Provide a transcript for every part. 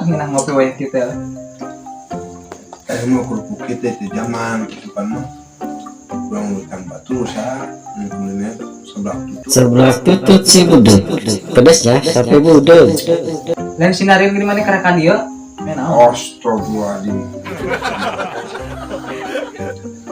Nginah ngopi wae kita. Eh mau kerupuk kita itu zaman itu kan mah. Kurang utang batu usaha kuliner sebelah tutut. Sebelah tutut si budeg. Pedasnya sampai budeg. Lain sinario gini mana karakan dieu? Naon? Astagfirullahaladzim.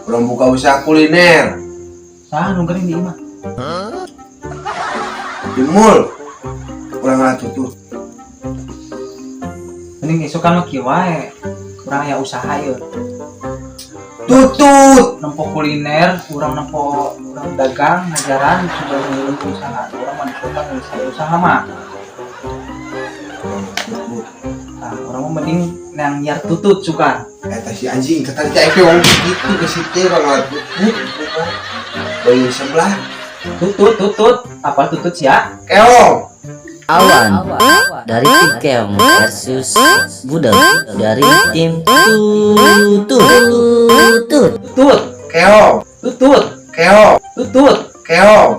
Kurang buka usaha kuliner. Saha nu geuning di imah? Di mall. Kurang lah tutut. Mending isukan mah kieu wae. Urang aya usaha ieu. Tutut. Nempo kuliner, urang nempo urang dagang, ngajaran sudah ngirim usaha. Urang mah di kota geus aya usaha mah. Kurang tutut. Nah, urang mah mending nang nyiar tutut suka. Eta si anjing kata dia itu orang gitu ke situ orang lah tutut. Bayu sebelah. Tutut, tutut. Apa tutut sia? Keong. Awan dari tim Keong versus Budeg dari tim Tutut. Tutut. Tutut, Keong. tutut, Keong. tutut. Keong.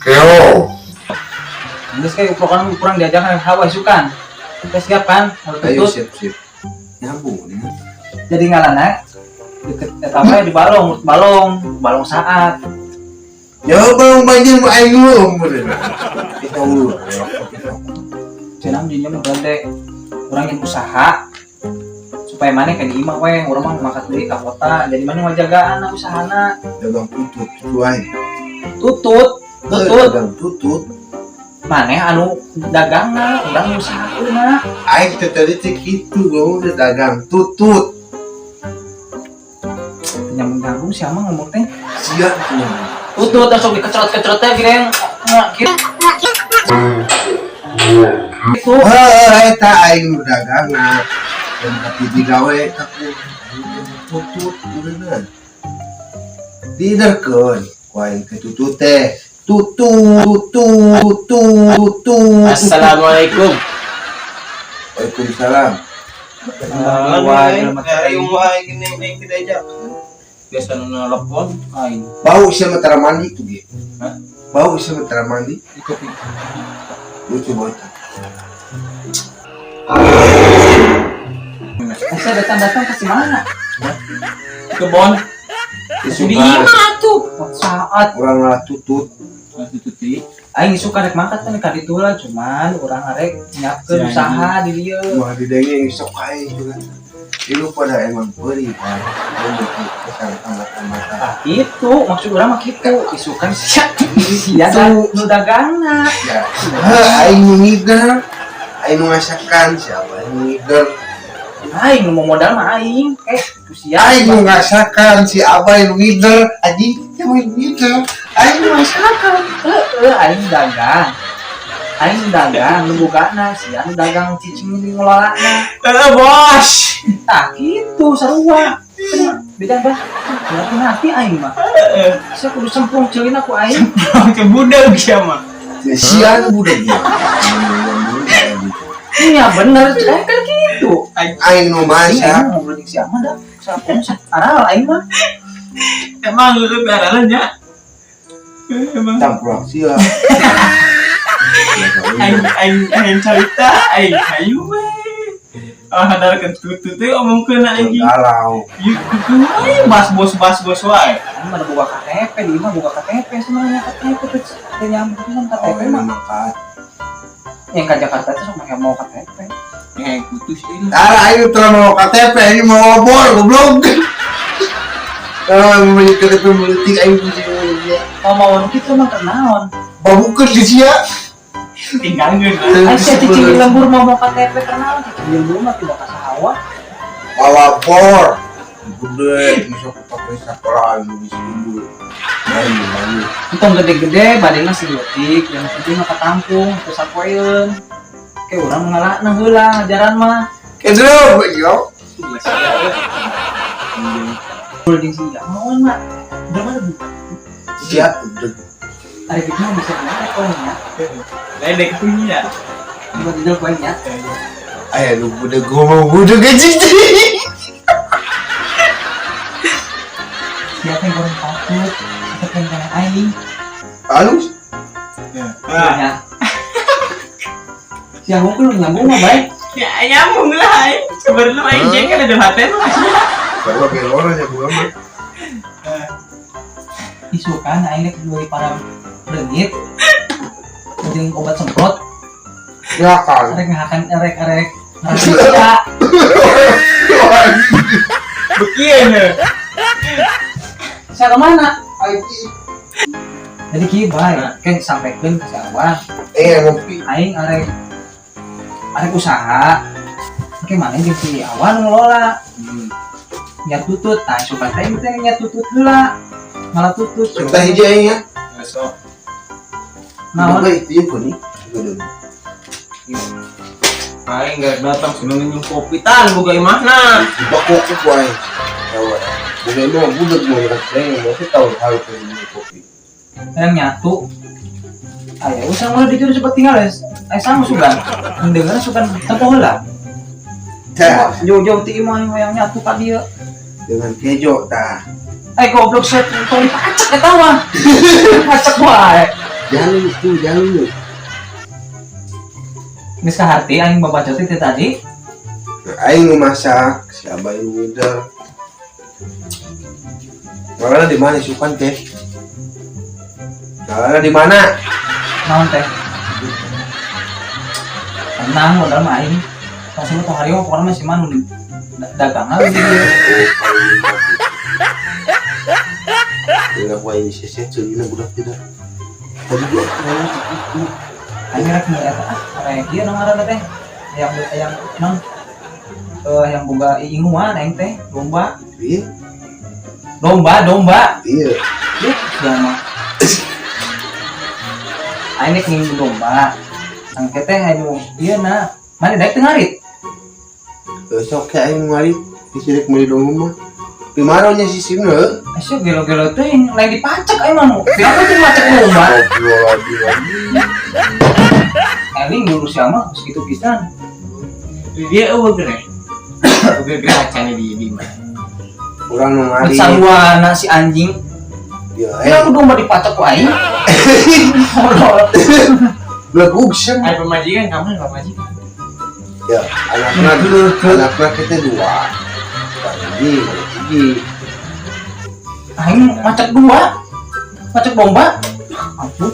Keong. Geus kayak program kurang diajarkan hawa isukan. Kita siap kan? Kalau Ayo tutut siap siap. Nyambung nih. Jadi ngalana deket eta mah di balong, balong, balong saat. Ya bang banjir mah aing lu umur. Kita dulu. Cenah dinya mah gede. Urang yang usaha supaya mana kan di imah we, urang mah makat deui ka kota. Jadi mana ngajagaan usahana. Dagang tutut itu aing. Tutut, tutut. Dagang tutut. Maneh anu dagangna, urang usahakeunna. Aing teh tadi teh kitu gua udah dagang tutut. Nyambung nyambung siapa ngomong teh? Sia punya. Tutut langsung dikecrot-kecrot teh gini gitu. Itu Heuh eta aing nu dagangna. Dan tapi digawe aku tutut kureuna. Diderkeun ku aing ke tutut teh. Tutut tutut tutut. Assalamualaikum. Waalaikumsalam. Wah, Biasa nu nelpon aing. Bau sia mah tara mandi tuh ge. Hah? Bau sia mah tara mandi. Kopi. Lucu banget. Saya datang-datang ke mana? Kebon. Di imah tuh. Saat Urang lah tutut. Tututi. Aing suka rek mangkat kan ka ditu lah, cuman urang arek nyiapkeun Si usaha di dieu. Wah didenge sok aing juga. Ilu pada emang perih kan. Lu kesan mata-mata. Ah, itu maksud urang mah kitu, isukan sia sia nu dagangna. Ya. Heuh aing nu ngider. Aing nu ngasakan siapa aing nu ngider. Aing nu mau modal mah aing, ku sia. Aing nu ngasakan si Abai nu ngider. Anjing yang nu ngider. Aing nu ngasakan. Heeh, aing dagang. Aing dagang nu bukana, sia nu dagang cicing di ngelolana. Eh, bos. Tah kitu sarua. Beda bah. Berarti nanti aing mah. Sia kudu sempung ceulin aku aing. Ke budeg sia mah. Ya sia nu budak dia. Iya bener, kan gitu. Aing nu Aing masak. ngobrol jeung si Ahmad dah. Sapung aral aing mah. Emang lu piaraan nya. Emang Campur sia. aing aing aing carita aing hayu we. Ah hadarkeun tutut teh omongkeun aing. Galau. Ieu kudu we bas bos bas bos wae. Aing mah boga KTP, di imah boga KTP sebenarnya KTP tuh teu nyambung pisan Oh, KTP mah. emang mangkat. Yang ke Jakarta tuh sok make mau KTP. Eh, putus ini. Tara aing telah mau KTP, aing mau obor goblok. Ah, mau KTP meletik aing pusing dia. Mau mau kitu mah kenaon. Babukeun di sia. Tinggalkeun lah. Aing sia cicing di lembur mau mau KTP kenaon, cicing di lembur mah tidak kasahawa. Bawa bor. Gede, bisa pakai sekolah di sini. Ayo, ayo. Entong gede-gede badena sih leutik, yang penting mah katampung teu sapoeun. Kayak urang ngalakna heula ngajaran mah. Kedro, yo. Holding sih ya, mau mah. Udah mana bu? Sia udah. Ari gitu mah bisa kemana koinnya? Ledek punya. Buat jual koinnya. Ayo lu udah gua mau udah gaji. Siapa yang goreng takut? Siapa yang goreng aing? Halus. Ah. Ya. Si aku lu nyambung mah baik. Ya nyambung lah aing. Sebenarnya aing jeung kan ada hati mah. Baru pakai orang ya gua mah. Isukan aing rek meuli para leungit. Jeung obat semprot. Ya kan. Rek ngahakan rek rek ngarasin. Bekieu. Saya kemana? Jadi kieu bae, kan sampaikan ke si Awan. Ngopi. Aing arek arek usaha. Oke, mana jeung si Awan ngelola. Nyat tutut, tah suka teh teh nyat tutut heula. Malah tutut. Entah hiji aing ya. Besok. Naon? Buka itu ya kuning. Aing gak datang seneng minum kopi tan boga imahna. Bakok ku aing. Tahu. Bukan mau budak mau orang saya mau tahu hal minum kopi. Yang nyatu. Ayo, usah mulai dijuru cepat tinggal ya. Ayo sama sugan. Mendengar sugan tempo heula. Tah, Jauh-jauh ti imah yang nyatu ka dieu. dengan kejo tah. Eh goblok set tong dipacak eta mah. Pacak wae. Jangan itu, jangan lu. Geus kaharti aing babacot teh tadi. Aing nu masak, si Abah yang ngider. Malah di mana sukan teh? Malah di mana? Naon teh? Tenang modal mah aing. Langsung tong hari pokoknya mah si manu di dagangan di dieu. Tidak gua ini seset celina budak tidak. Tadi gua ngomong itu. Aing rek meuli eta ah, rek ieu nu ngaranna teh. Hayang hayang non yang boga inguan aing teh, domba. Iya, Domba, domba. iya. Duh, sia mah. Aing rek ngingu domba. Angke teh anu ieu na. Mana daek teu ngarit? Besok kayak aing ngarit disirik meuli domba mah. Pimaronya si simna. Asya gelo-gelo teh lain dipacak aing mah nu. Kenapa teh macak domba? Astagfirullahaladzim. Eling dulu sia mah segitu pisan. Dia eueuh gere. Eueuh gere acane di mana. Urang nu ngarit. Sarwana si anjing. Ya, Kenapa domba dipacak ku aing? Tolol. Belegug sih. Ai pamajikan kamu pamajikan. Ya, anaknya anaknya kita dua. Hiji, hiji. Aing macak dua. Macak domba. Ampun.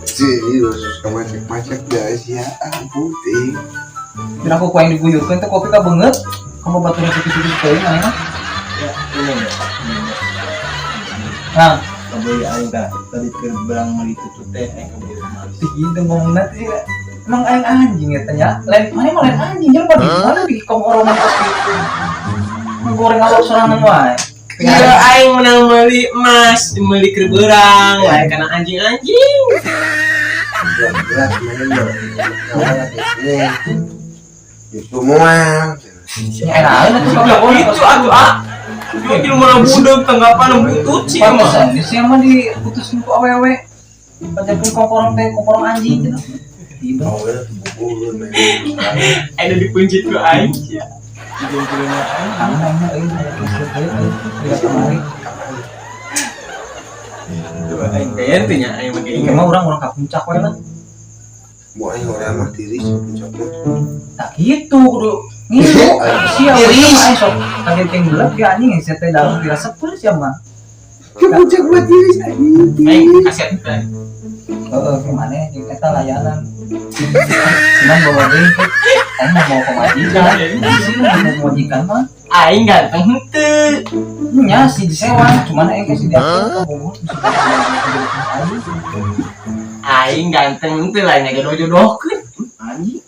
Sih, suka macek-macek guys ya, ampun ting. Kira aku ku aing diguyurkeun teh kopi ka beungeut. Kamu baturan kitu-kitu teuing maneh mah. Ya, ini ya. Nah, Kabeli aing tah tadi keur berang meuli tutut teh aing kabeli emas. gitu ngomongna teh emang aing anjing ya tanya. Lain mana mah lain anjing jelema di mana di kongoroman kos kitu. Ngegoreng awak sorangan wae. Iya, aing menang meuli emas, meuli keur beurang, lain kana anjing-anjing. Jelas mana mah. Ini. Itu moal. Ya enak atuh sok Ya gitu atuh ah. Dia di mana budak tanggapan butut sih mah. Pantesan sih mah diputusin ku awewe. Pancen komporong teh komporong anjing gitu. Gitu. Oh, ya, buku main. Aing dipencit ku aing sia. Dijempolna aing. Kangen aing mah euy aya kisah teh euy. Lihat kamari. Tuh aing kayak teh nya aing make Ieu mah urang-urang ka puncak we lah. Mau aing orang mah tiris puncak mah. Tah gitu kudu ngilu. Sia we mah aing sok kaget yang gelap ya anjing sia teh dalam diresepkeun sia mah. Ke puncak mah tiris anjing. Aing kaset teh. Heeh, gimana jeung eta layanan. Cuman bawa deui aing mah mau pemajikan. Sih mau pemajikan mah. Aing ganteng henteu. Nya sih disewa, cuman aing kasih diatur kamu. Aing ganteng henteu lain jodoh-jodohkeun. Anjing.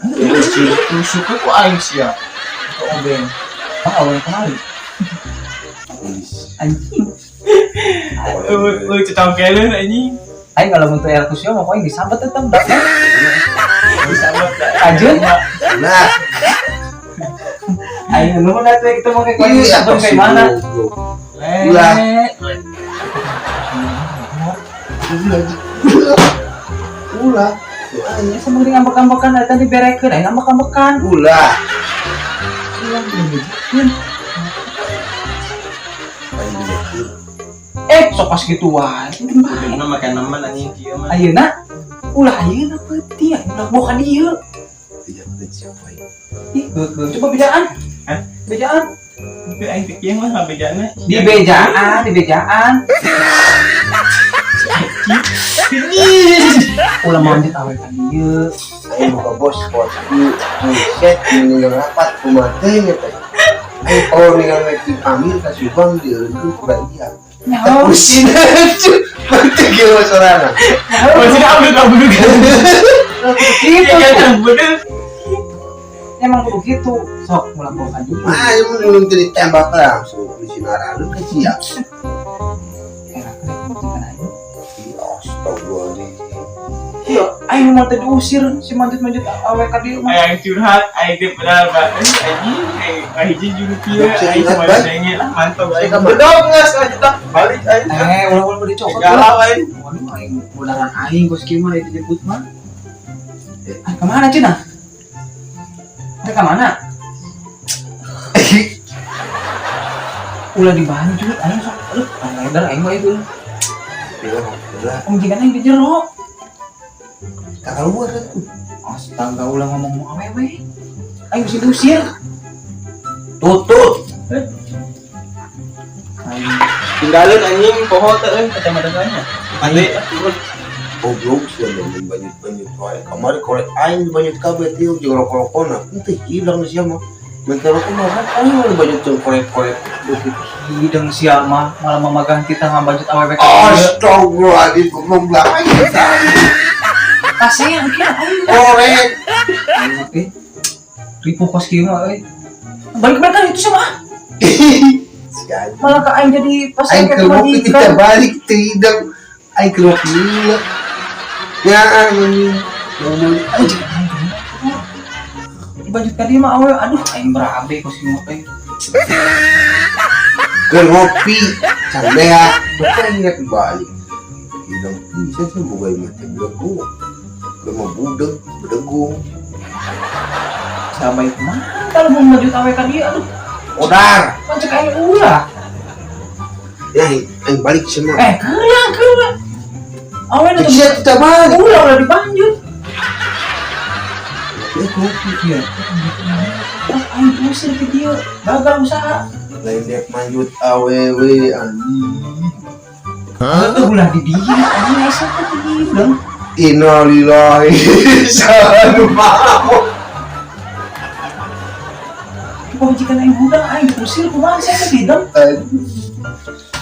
Tusuk ku aing sia. Obeng. Ah, awal kemari. Anjing. Eueuh cecongkeleun anjing. Aing kalau untuk air kusio mah pokoknya disabet tetep dah. Disabet Ajun. Nah, Aing nu mah teh kita mau kayak disabet kayak mana? Ulah. Ulah. Ya sama geuning ambek-ambekan eta diberekeun aing ambek-ambekan. Ulah. Ulah diberekeun. Aing diberekeun. Sok pas gitu wae. Udah makan nemen anjing kieu mah. Ayeuna Ulah ayeuna peuting, ulah bawa ka dieu. Tidak penting siapa ya. Ih, heuh, coba bejaan. Hah? Bejaan. Tapi aing teh kieu mah bejana. Di bejaan, di bejaan. Ulah manjut awe ka dieu. Ayo buka bos, bos. Buset, meninggal rapat kumaha teh nya teh. Ayo kalau ninggal lagi panggil ka Subang dieureun ku dia. Nyaho. Pusing aja. Penting kieu sorangan. Masih ambil kabur kan. Gitu. Iya bener. Emang kudu gitu. Sok ulah bawa ka dieu. Ah, ini belum ditembak langsung di sinaran ke siap. Enak kan aja. Astagfirullahaladzim. Iya, aing mau teh diusir si manjut-manjut awe ka dieu mah. Aing curhat, aing teh padahal ba anjing, aing kahiji juru kieu, aing cuma denge lah mantap aing. Bedog geus lanjut ah, balik aing. Eh, ulah-ulah dicokot. Galau aing. Waduh, aing udaran aing kos kieu mah dijemput mah. Ah, kemana Cina? Mereka kemana? Ulah dibanjut, aing sok, aduh, aing aing mah itu. Lah, Om jika aing di jero. tak keluar aku. Astaga, ulah ngomong mau awewe. Aing bisa diusir. Tutut. Aing Tinggalin anjing poho teh euy kacamata nya. Ade turun. Goblok sih ada banyak-banyak wae. Kamari korek aing banyak kabeh tiu jeung rokok-rokona. Henteu hilang sia mah. Minta rokok mah kan aing mah banyak jeung korek-korek. Hideng sia mah malah mamagang kita ngabanjut awewe ka dieu. Astagfirullahaladzim, goblok lah aing. Kasean kieu aing. Korek. Aing mah teh ripuh kos kieu mah euy. Balik-balik kan itu sama. Si anjing. Malah ke aing jadi pas Aing kayak keluar majikan. tidak balik tidak. Aing keluar gila. Ya anjing. Ngomong Anjing. Dibanjut ka dieu mah awewe aduh aing berabe kos kieu mah teh. Keur ngopi candea bapak aing rek balik. Hidang bisa sih boga imah teh bedegu. Lemah budeg, bedegung. Sampai kumaha kalau mau manjut awewe ka dieu aduh. Odar. Kan cek aing ulah. Ya aing balik cenah. Eh, keula keula. Awewe nu Sia tidak balik. ulah ulah dibanjut. Ya ngopi. Iya. Pas aing diusir ke dieu, gagal usaha. Lain dek manjut awewe anjing. Heuh, ulah di dieu anjing asa teh di dieu dong. Innalillahi sanu mau. Pamajikan aing budak aing diusir kumaha sia teh hidung.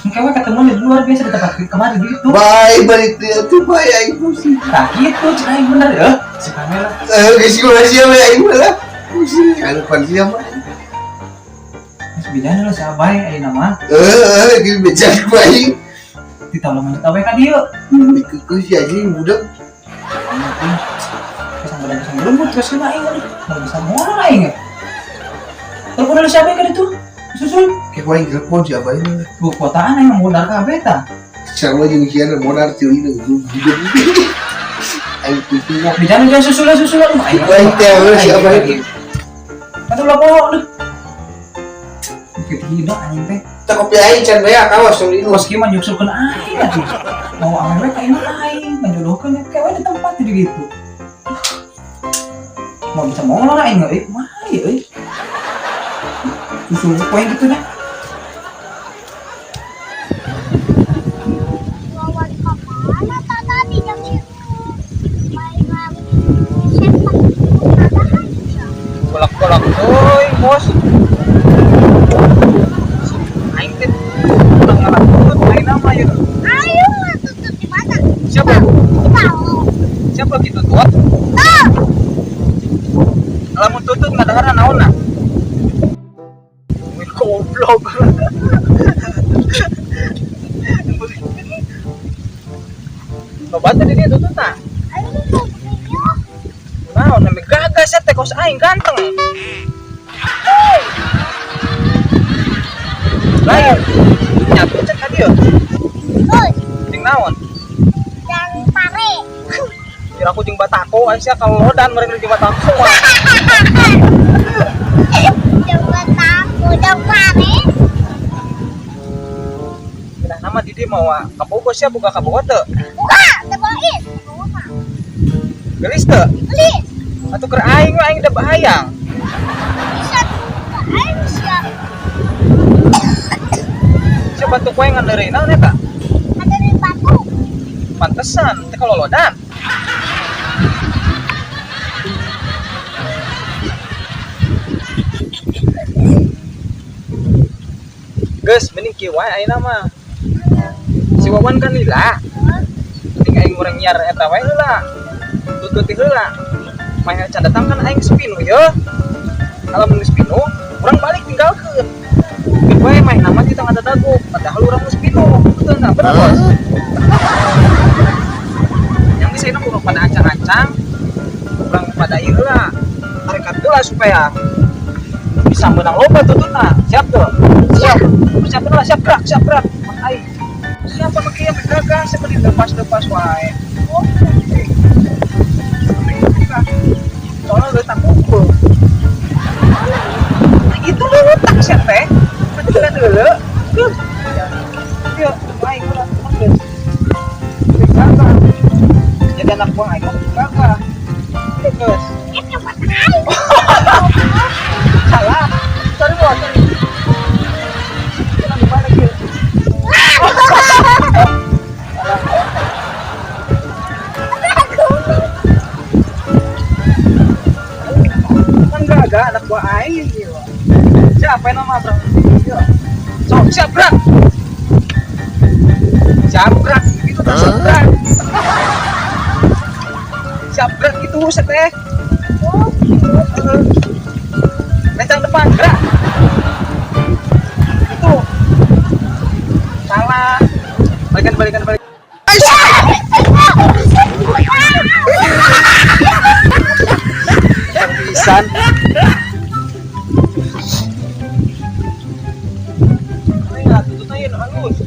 Engke we ketemu di luar biasa di tempat kemarin gitu. Bye balik dia tuh bye aing pusing. Nah gitu cek aing bener ya. Si kamera. Eh geus gua sia we aing mah lah. Pusing anu pan sia mah. Geus bejana lah si abai ayeuna mah. Eh geus bejan ku aing. Ditolong manjut awe ka dieu. Dikeukeun si anjing budak. Pisang badan pisang lembut terus kena aing aduh. Mau bisa moal aing ya. Telepon dulu siapa kan itu? Susul. Kayak aing telepon si abai mah. Bu kotaan aing mau modal kabeh tah. Sarua jeung sia modal teu ieu budak. Aing pusing. Bejana jangan susul susul aduh aing. Aing teh we si abai. Atuh ulah poho aduh. Kitu hidung anjing teh. Teh kopi aing can beak awas tong diinum. Kos kieu mah nyuksurkeun aing atuh. Mau awewe ka imah aing, ngajodohkeun kayak we di tempat jadi gitu. Mau bisa molor aing euy, kumaha ya euy. Susul poe gitu dah. Wawan kemana tak tadi jam itu? Baiklah, siapa aja. Kolak-kolak euy, bos. Aing teh udah ngalah aing nama ya. Ayo lah tutup di mana? Siapa? Tahu. Siapa gitu tuh? Lamun tutut ngadahar naonna? Goblok. Loba teh di dieu tutut tah. Ayo mau begini. Naon nami gagas teh kos aing ganteng. Lain. Nyatu cek ka dieu. Terus, Jeung naon? yang pare. Kira aku jeung batako aing sia kalodan meureun jeung batako. Coba tahu, yang pare. Pindah nama di dieu mawa ka Bogor sia buka ka Bogor teu? Buka, teboin. Buka. Gelis teu? Gelis. Atuh keur aing mah aing da bahayang. Bisa aing sia. Sia batuk wae ngan deureuy naon eta? Ada di batu. Pantesan teh kalolodan. Geus mending kieu wae ayeuna mah. Si Wawan kan lila. Mending aing urang nyiar eta wae heula. Tututi heula. Main can datang kan aing spinu ye. Kalau mun spinu, urang balik tinggalkeun. Mungkin wae main nama kita ngadadago, padahal urang geus spinu. Betul enggak? Bener, Bos? Yang bisa ini urang pada ancang-ancang, urang pada ieu heula. Tarekat heula supaya bisa menang loba tututna. Siap tuh? Siap. Siap heula, siap gerak, siap gerak. Aing. Siapa nu kieu gagah seperti lepas-lepas wae. Oh, soalnya udah tak kumpul. Nah, itu lu utang sih teh. Betul dulu. Tuh. Yuk, aing ulah geus. Gagah. Jadi anak buah aing mah gagah. Geus. Salah. Sorry, Bos. Kita gimana kieu? Kan gagah anak buah aing gitu. Siapa yang nama bro? Sok siap gerak. Siap gerak gitu tuh siap gerak. Siap gerak gitu seteh. Oh, lencang depan gerak. Itu. Salah. Balikan balikan balik. Pisan. Halus.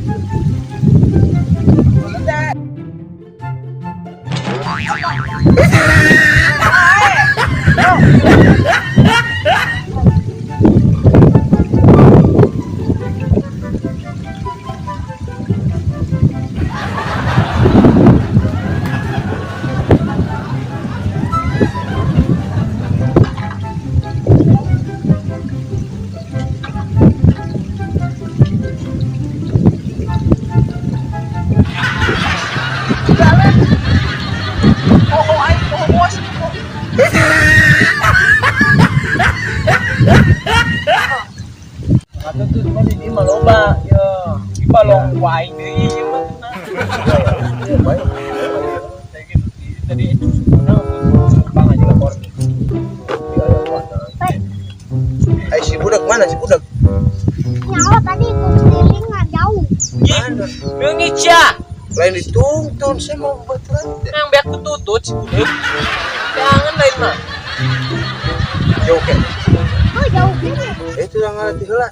Loba ya balong wae deui ieu mah tadi bang aja lapor. Ai si budak mana si budak? Nyawa tadi ikut nggak jauh. Leungit sia. Lain dituntun saya mau baturan. Nang beak tutut si budak. Jangan lain mah. Jauh ke? Oh jauh gini. Itu yang ngalati heula.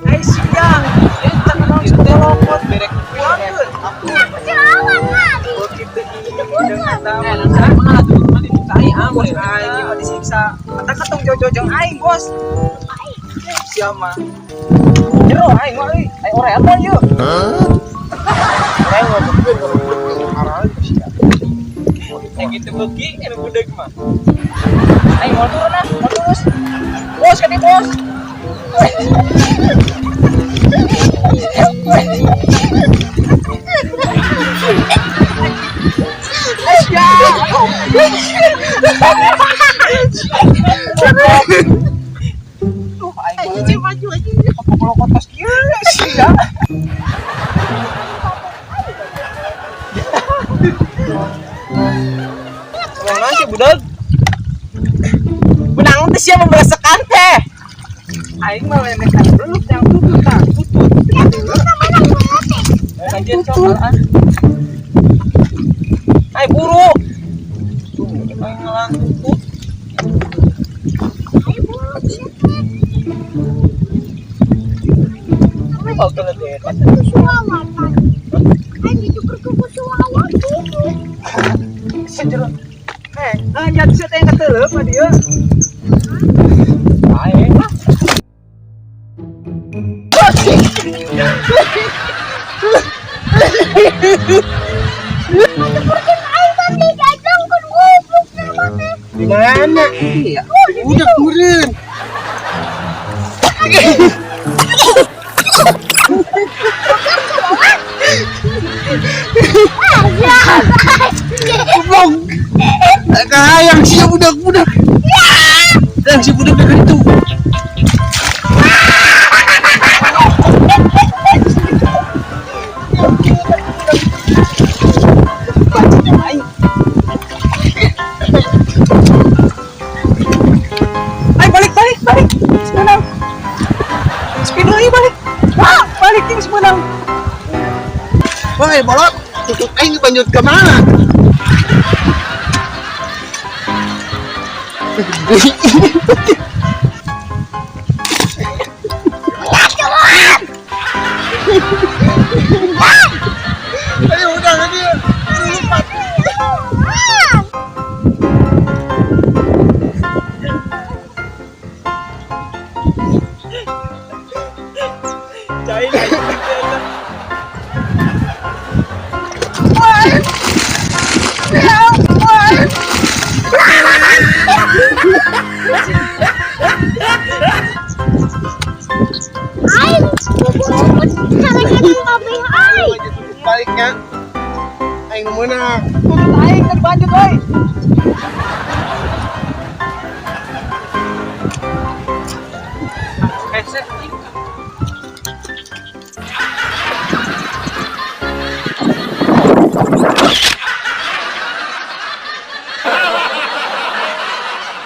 Ai siang, eta naon telokot berek pulangkeun. Aku selawan mah di. Aing mah disiksa. Mata katong jojojong aing, Bos. Sia mah. Jero aing mah euy. Aing ora apa ieu? Aing mah bener kalau Yang gitu beuki anu budak mah. Aing mau turun ah, mau terus. Bos kan bos. Tuh, aing maju aja. Kalau kotos kieu sia. Mana sih budak? Benang teh sia memberasakan teh. Aing mah lenekan belut yang tutut tah, tutut. Tutut. Ai buru. Aing ngalah tutut. Ai buru. Bau telet deh. Suawan tadi. Aing dicukur ke suawan gitu. Sejero. Nyat sia teh keteleup mah dieu. Aing. Tuturkeun aing mati diajengkeun goblok sia teh. Di mana? Iya. Budak meureun. Goblok. Kahayang sia budak-budak. Yang si budak dari itu. Ay, balik, balik, balik. Semenang. Spin deui balik. Wah, balik ting semenang. Woi, bolot. Tutut aing dibanjut ke mana? Ayo udah nanti lupa. Cai anjing eta. Aing kukurucut salah kabeh aing. Baliknya. Aing meunang. Tutut aing tadi banjut euy. Hese.